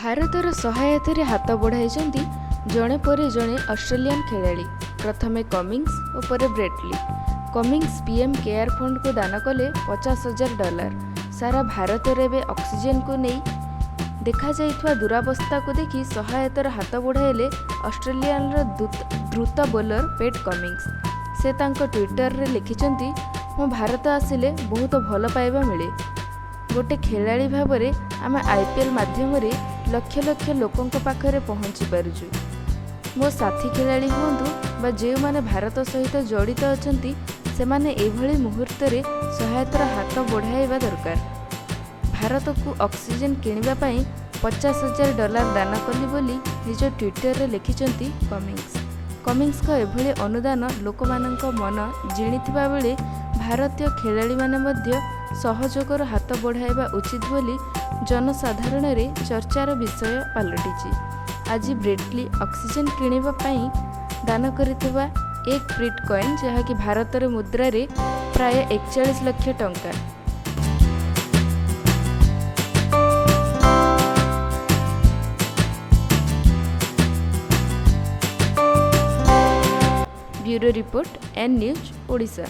ଭାରତର ସହାୟତାରେ ହାତ ବଢ଼ାଇଛନ୍ତି ଜଣେ ପରେ ଜଣେ ଅଷ୍ଟ୍ରେଲିଆନ ଖେଳାଳି। ପ୍ରଥମେ କମିଂସ ଓ ପରେ ବ୍ରେଟଲି। କମିଂସ ପିଏମ୍ କେୟାର ଫଣ୍ଡକୁ ଦାନ କଲେ 50,000 ଡଲାର। ସାରା ଭାରତରେ ଏବେ ଅକ୍ସିଜେନକୁ ନେଇ ଦେଖାଯାଇଥିବା ଦୁରାବସ୍ଥାକୁ ଦେଖି ସହାୟତାର ହାତ ବଢ଼ାଇଲେ ଅଷ୍ଟ୍ରେଲିଆର ଦ୍ରୁତ ବୋଲର ପେଟ୍ କମିଂସ। ସେ ତାଙ୍କ ଟ୍ୱିଟରରେ ଲେଖିଛନ୍ତି, ମୁଁ ଭାରତ ଆସିଲେ ବହୁତ ଭଲ ପାଇବା ମିଳେ। ଗୋଟେ ଖେଳାଳି ଭାବରେ ଆମେ ଆଇପିଏଲ୍ ମାଧ୍ୟମରେ ଲକ୍ଷ ଲକ୍ଷ ଲୋକଙ୍କ ପାଖରେ ପହଞ୍ଚି ପାରୁଛୁ। ମୋ ସାଥୀ ଖେଳାଳି ହୁଅନ୍ତୁ ବା ଯେଉଁମାନେ ଭାରତ ସହିତ ଜଡ଼ିତ ଅଛନ୍ତି, ସେମାନେ ଏଭଳି ମୁହୂର୍ତ୍ତରେ ସହାୟତାର ହାତ ବଢ଼ାଇବା ଦରକାର। ଭାରତକୁ ଅକ୍ସିଜେନ୍ କିଣିବା ପାଇଁ 50,000 ଡଲାର ଦାନ କଲି ବୋଲି ନିଜ ଟ୍ୱିଟରରେ ଲେଖିଛନ୍ତି କମିଂସ। କମିଂସଙ୍କ ଏଭଳି ଅନୁଦାନ ଲୋକମାନଙ୍କ ମନ ଜିଣିଥିବା ବେଳେ ଭାରତୀୟ ଖେଳାଳିମାନେ ମଧ୍ୟ ସହଯୋଗର ହାତ ବଢ଼ାଇବା ଉଚିତ ବୋଲି ଜନସାଧାରଣରେ ଚର୍ଚ୍ଚାର ବିଷୟ ପାଲଟିଛି। ଆଜି ବ୍ରେଟଲି ଅକ୍ସିଜେନ୍ କିଣିବା ପାଇଁ ଦାନ କରିଥିବା ଏକ ବ୍ରିଟ୍ କଏନ୍, ଯାହାକି ଭାରତର ମୁଦ୍ରାରେ ପ୍ରାୟ 41 ଲକ୍ଷ ଟଙ୍କା। Bureau report, N news, Odisha.